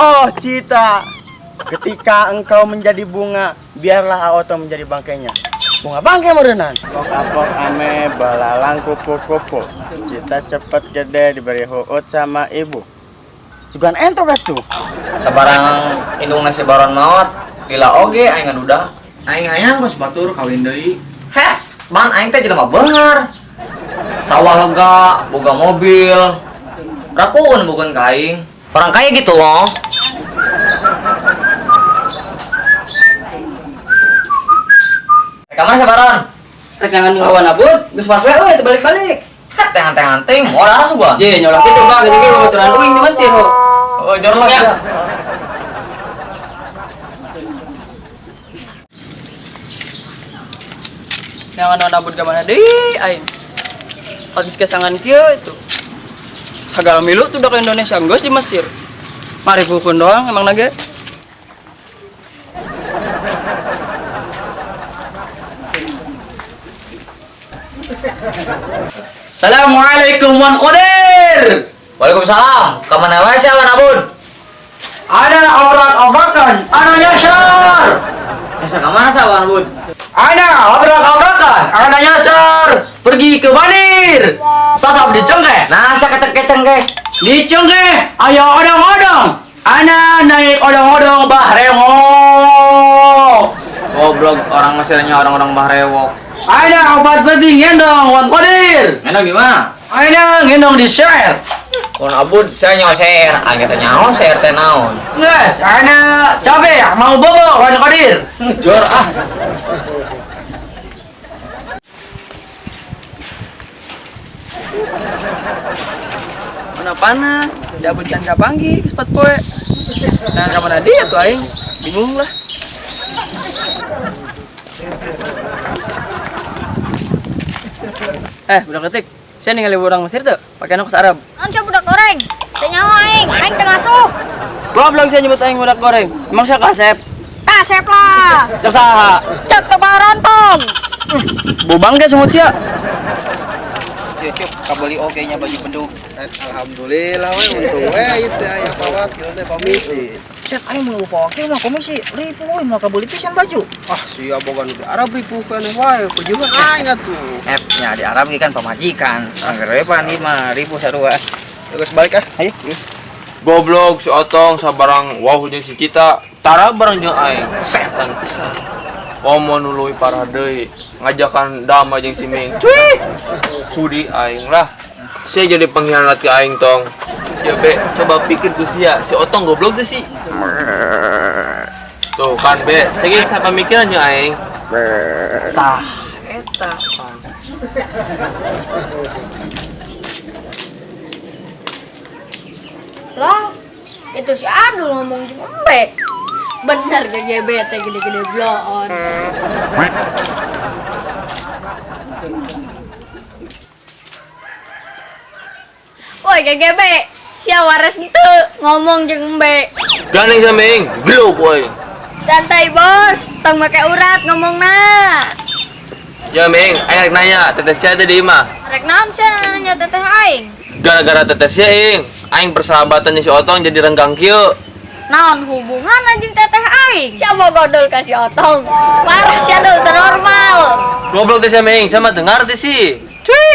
Oh, Cita. Ketika engkau menjadi bunga, biarlah Aoto menjadi bangkainya. Bunga bangkai meureunan. Apok-apok ame balalang kupu-kupu. Cita cepet gede diberi huut sama ibu. Sugan entok atuh. Sabarang indungna si Baron maot, lila oge aing ngaduda. Aing hayang geus batur kawin deui. Heh, ban aing teh jelema beunghar. Sawah lega, boga mobil. Rakuun bukan ka aing. Orang kaya gitu loh. Kamar si Baron. Rek ngangan lawan abud, geus pat we euy teu balik-balik. Heh, tengan-tengan ting, moal asuh gua. Je nyolong kitu bang, geuning ge babaturan uing di Mesir ho. Oh, jorlok ya. Ngangan lawan abud ka mana deui aing. Pas geus kesangan kieu itu. Sagala milu tuh udah ke Indonesia geus di Mesir. Mari pukun doang emang nage. Assalamualaikum wan Qadir. Waalaikumsalam. Kamana wae sia Wan Abud? Ana obrak-obrakan, ana nyasar. Nyasar ka mana sia Wan Abud? Ana obrak-obrakan, ana nyasar. Pergi ke Banir. Sasap di cengkeh. Nah, sia kecengke-cengke. Di cengkeh aya odong-odong. Ana naik odong-odong bahrewok. Goblok orang Mesirnya orang-orang bahrewok. Ana obat penting ngendong Wan Qadir. Ngendong di mana? Ana ngendong di Syair. Wan Abud, saya nyawa syair. Angin teh nyawa syair teh naon? Nges, ana capek mau bobo Wan Qadir. Jor ah. Mana panas, si Abud can kapanggih geus pat poe. Nah, ka mana dia tuh aing? Bingung lah. Budak detik. Saya ningali orang Mesir tuh, pakai kos Arab. Naon sia budak goreng? Teu nyaho aing, aing teu ngasuh. Goblok saya nyebut aing budak goreng. Emang saya kasep? Kasep lah. Cek saha? Cek teu barontong. Bobang ge semut sia. Cucuk kabeli oge nya baju bedug. Alhamdulillah we untung we ieu teh aya pawakil teh komisi. Cek aing mun pawakil mah komisi ripuh euy mah kabeli pisan baju. Ah sia boga nu di Arab ripuh keneh wae pujuhan aing atuh. Nya di Arab ge kan pamajikan. Angger we pan ieu mah ripuh sarua. Geus balik ah. Ayo. Goblok si Otong sabarang wow jeung si Cita, tara bareng jeung aing. Setan pisan. Komo nu leuwih parah deui, ngajakan damai jeung si Ming. Cuy. Sudi aing lah. Sia jadi pengkhianat ke aing tong. Ya be, coba pikir ku sia, si Otong goblok tuh sih. Tuh kan be, segi pamikiran jeung aing. Tah, eta pan. Lah, itu si Adul ngomong jeung embe. Bener GGB teh gede-gede bloon. Woi GGB, sia waras henteu ngomong jeung embe. Gandeng sama aing, gelo boy. Santai bos, tong make urat ngomongna. Ya Ming, aing rek nanya, teteh sia teh di imah. Rek naon sia nanya teteh aing? Gara-gara teteh sia aing, aing persahabatan si Otong jadi renggang kieu. Naon hubungan anjing teteh aing? Sia bogodol ka si Otong. Parah sia dul teu normal. Goblok teh sia Ming, sama teu ngarti sih. Cuy.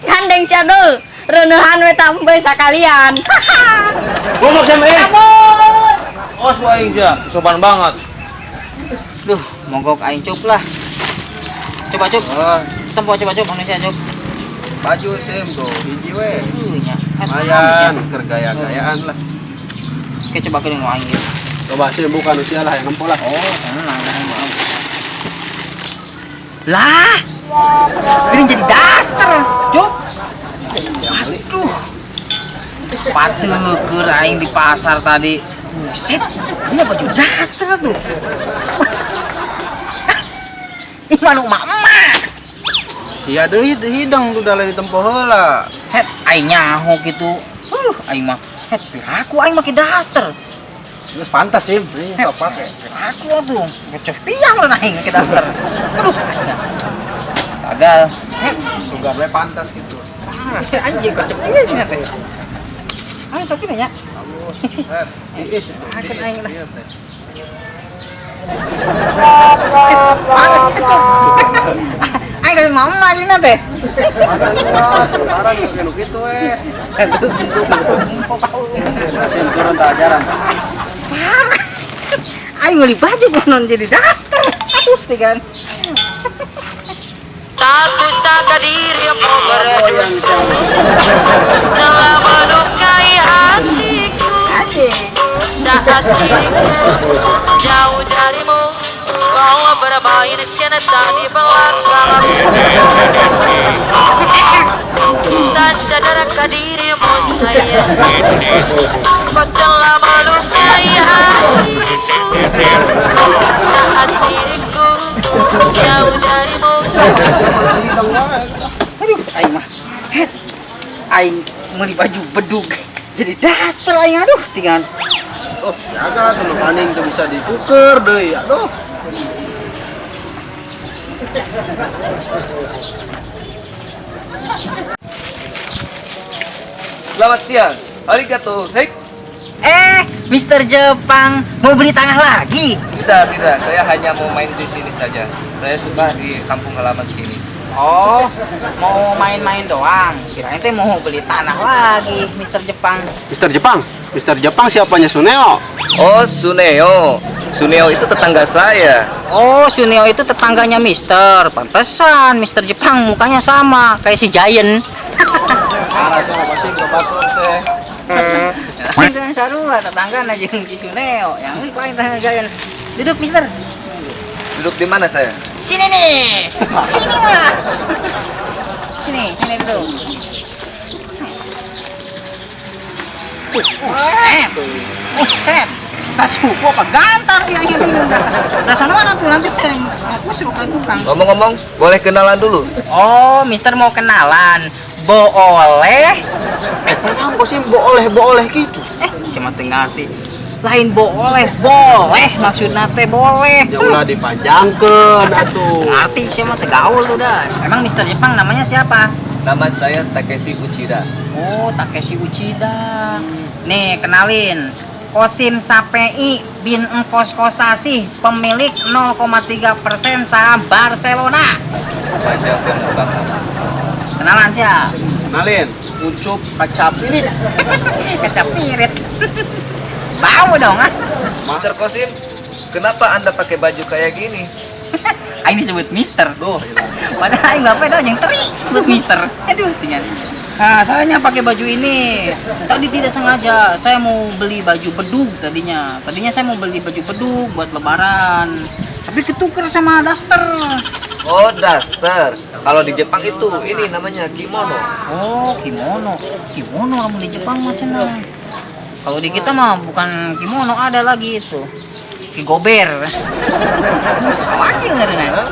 Gandeng sia dul, reuneuhan we tambe sakalian. Goblok sia Ming. Kabur. Os aing sia, sopan banget. Duh, mogok aing cup lah. Coba cup. Tempo coba cup manusia cup. Baju sim tuh, hiji we. Nya. Lumayan, keur gaya-gayaan lah. Oke, coba ke nu aing. Coba sim bukan usia lah yang nempo lah. Oh, tenang. Lah. Ini jadi daster, cup. Aduh. Pateukeun aing di pasar tadi. Buset, ini baju daster tuh. Ih, manu emak-emak. Sia deui teu hidang tuh dalam ditempo heula. Het, aing nyaho kitu. Aing mah het piraku aing make daster. Geus pantas sih, sok pake. Aku atuh, ngeceh piang lah aing make daster. Aduh, gagal. Sugar we pantas gitu. Anjing kocep piang teh. Harus tapi nanya. Tiis itu. Akan aing lah. Iya, teh. Panas cup. Aing kasih mama aja teh. Panas sementara gitu kayak gitu eh. Masih turun tak ajaran. Parah. Aing beli baju konon jadi daster. Aduh, tigan. Tak usah dirimu berdusta, telah melukai hatiku. Asik. Saat diriku jauh darimu, kau bermain cinta di belakang. Tak sadarkah dirimu sayang, kau telah melukai hatiku. Saat diriku jauh darimu. Aduh, aing mah. Het. Aing meuli baju bedug jadi daster aing aduh tinggal. Oh, jaga tuh makaning tuh bisa dituker deui. Aduh. Selamat siang. Arigato. Hei. Mister Jepang mau beli tanah lagi? Tidak, tidak. Saya hanya mau main di sini saja. Saya suka di kampung halaman sini. Oh, mau main-main doang. Kirain teh mau beli tanah lagi, Mister Jepang. Mister Jepang? Mister Jepang siapanya Suneo? Oh, Suneo. Suneo itu tetangga saya. Oh, Suneo itu tetangganya Mister. Pantesan Mister Jepang mukanya sama kayak si Giant. Parah sama pasti ke batu teh. Itu yang sarua tetangga na jeung si Suneo. Yang paling tetangga Giant. Duduk, Mister. Duduk di mana saya? Sini nih. Sini lah. Sini, sini duduk. Set. Tas hukum apa gantar sih yang bingung dah. Lah sono mana tuh nanti aku suruh ke tukang. Ngomong-ngomong, boleh kenalan dulu? Oh, Mister mau kenalan. Boleh. Kenapa sih boleh gitu? Si mah teu ngarti. Lain boleh, boleh maksudna teh boleh. Ya ulah dipanjangkeun atuh. Ngerti sih mah teu gaul tuh dah. Emang Mister Jepang namanya siapa? Nama saya Takeshi Uchida. Oh, Takeshi Uchida. Nih, kenalin. Kosim Sapei bin Engkos Kosasih, pemilik 0,3% saham Barcelona. Panjang banget. Kenalan siapa? Kenalin, Ucup Kacapirit. Kacapirit. Bau dong ah. Mister Kosim, kenapa Anda pakai baju kayak gini? Aing disebut Mister. Duh, padahal aing bapak dah yang teri sebut Mister. Aduh, tinggal. Nah, sayanya pakai baju ini. Tadi tidak sengaja, saya mau beli baju bedug tadinya. Tadinya saya mau beli baju bedug buat lebaran. Tapi ketuker sama daster. Oh, daster. Kalau di Jepang itu ini namanya kimono. Oh, kimono. Kimono kamu di Jepang macam mana? Kalau di kita mah bukan kimono, ada lagi itu. Kigober. Wakil nggak dengar?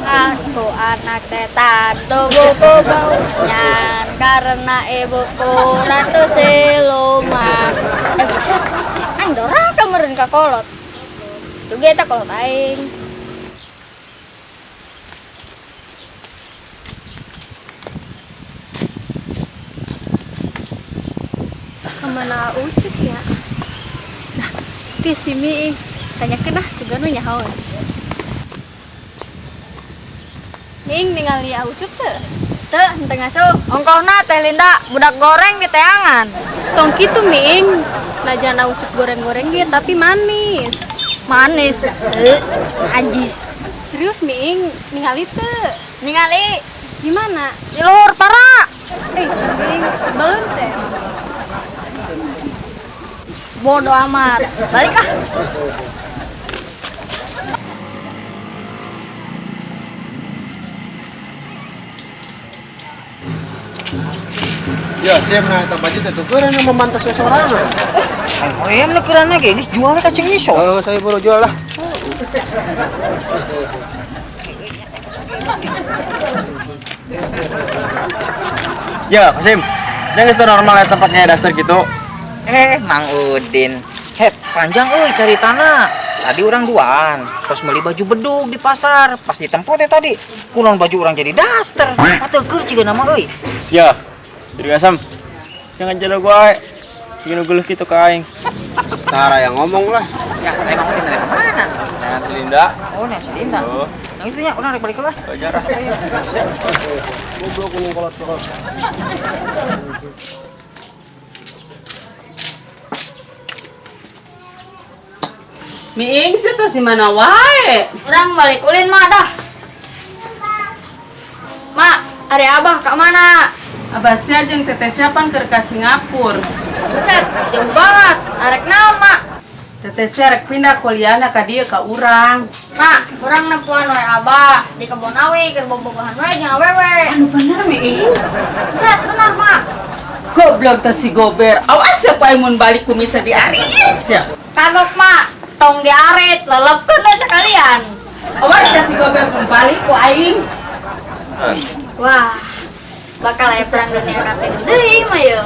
Aku anak setan, tubuhku baunya karena ibuku ratu siluman. Buset, aing doraka meureun ka kolot. Juga eta kolot aing. Kemana Ucup ya? Nah, ti si Miing. Tanyakeun ah, sugan we nyahoan. Miing ningali Ucup teu? Teu, henteu ngasuh. Ongkohna Teh Linda, budak goreng di teangan. Tong kitu Miing. Najan Ucup goreng-goreng ge tapi manis. Manis. Ajis. Serius Miing, ningali teu? Ningali. Di mana? Di luhur para. Si Miing sebelun teh. Bodoh amat. Balik ah. Ya, siap nah eta baju teh tukeran yang memantas sorangan. Ayam nukeranna ge geus jual ka Ceu Iso. Oh, saya baru jual lah. Ya, Kosim. Saya geus teu normal ya tempatnya daster gitu. Mang Udin. Het, panjang euy cari tanah. Tadi orang duaan, terus beli baju bedug di pasar. Pas ditempo teh tadi, kunaon baju orang jadi daster. Pateukeun ciga nama euy. Ya, diri asam. Jangan jalan gua. Si nu geuleuh kitu ka aing. Tara yang ngomong lah. Ya, emang udah dari mana? Nah, si Linda. Oh, nih si Linda. Oh. Yang itu nya udah rek balik lah. Wajar ah. Goblok kuning kolot-kolot. Miing sih terus di mana wae? Urang balik ulin mah dah. Mak, ari abah ka mana? Abah sia jeung teteh sia pan keur ka Singapura. Buset, jauh banget. Arek naon, Mak? Teteh sia rek pindah kuliahna ka dieu ka urang. Mak, urang nempuan we abah di kebon awi keur bobogohan we jeung awewe. Anu bener Miing? Buset, bener, Mak. Goblok teh si Gober. Awas ya ku aing mun balik kumis teh diarit sia. Kagok, Mak. Tong diarit, lelepkeun we sekalian. Awas ya si Gober mun balik ku aing. Wah, bakal aya perang dunia katilu deui mah yeuh.